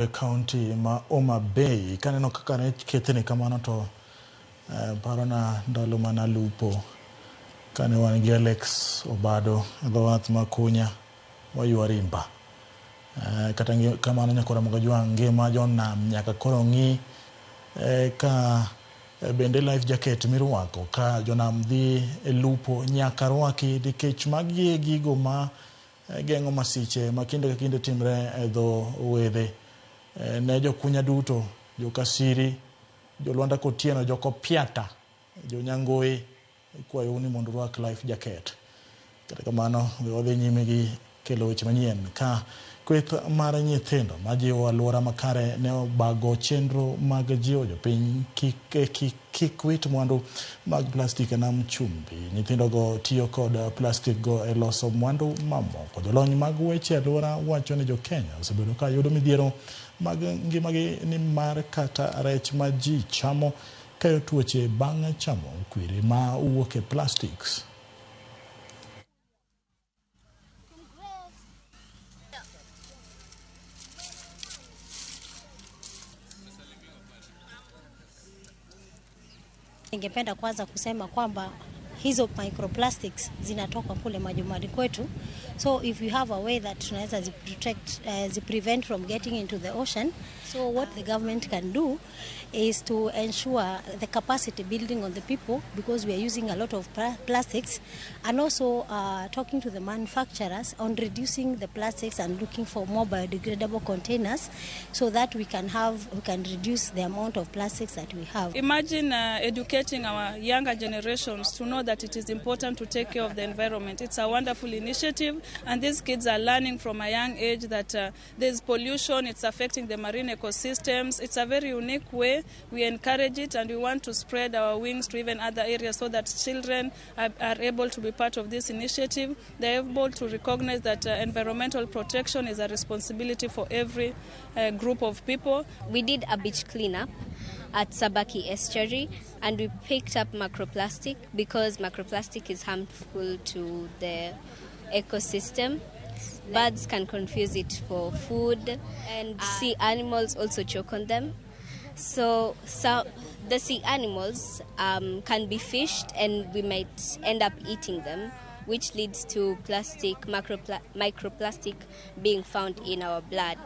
E kaunti ma Homa Bay kaneno kaka rech kethni kamano to parona ndalo mane alupo kane wan gi Alex Obado e dho wath ma Kunya waywa rimba. Kata kamano nyaka Ramogi Ajwang' ngima jonam nyaka koro ng'i ka bende life jacket mirwako ka jonam dhi e lupo nyaka rwaki nikech magi e gigo ma geng'o masiche ma kinde ka kinde timre e dho wedhe. Ne jokunya duto, jokasiri, jolwanda kotieno, jokopiata, jonyangoe, ikwayou ni mondo urwak life jacket. Kata kamano, we wadhi nyime gi kelo weche manyien ka kweth mar nyithindo majiwo alwora makare ne obago chenro mag jiwo jopiny kik wit mwandu mag plastik e nam chumbi. Nyithindogo tiyo kod plastik go e loso mwandu mamoko. Jolony mag weche alwora wacho ni jo-Kenya osebedo ka yudo midhiero mag ngimagi ni mar kata rech ma ji chamo kayo tuoche bang' chamo kwiri ma wuok e plastics. Ningependa kwanza kusema kwamba hizo microplastics zinatoka kule majumbani kwetu, so if we have a way that tunaweza ziprotect, ziprevent from getting into the ocean. So what the government can do is to ensure the capacity building on the people, because we are using a lot of plastics, and also talking to the manufacturers on reducing the plastics and looking for more biodegradable containers so that we can reduce the amount of plastics that we have. Imagine educating our younger generations to know that it is important to take care of the environment. It's a wonderful initiative, and these kids are learning from a young age that there's pollution, it's affecting the marine ecosystems. It's a very unique way. We encourage it, and we want to spread our wings to even other areas so that children are able to be part of this initiative. They're able to recognize that environmental protection is a responsibility for every group of people. We did a beach cleanup at Sabaki Estuary, and we picked up macroplastic because macroplastic is harmful to the ecosystem. Birds can confuse it for food, and sea animals also choke on them. So the sea animals can be fished, and we might end up eating them, which leads to plastic, microplastic being found in our blood.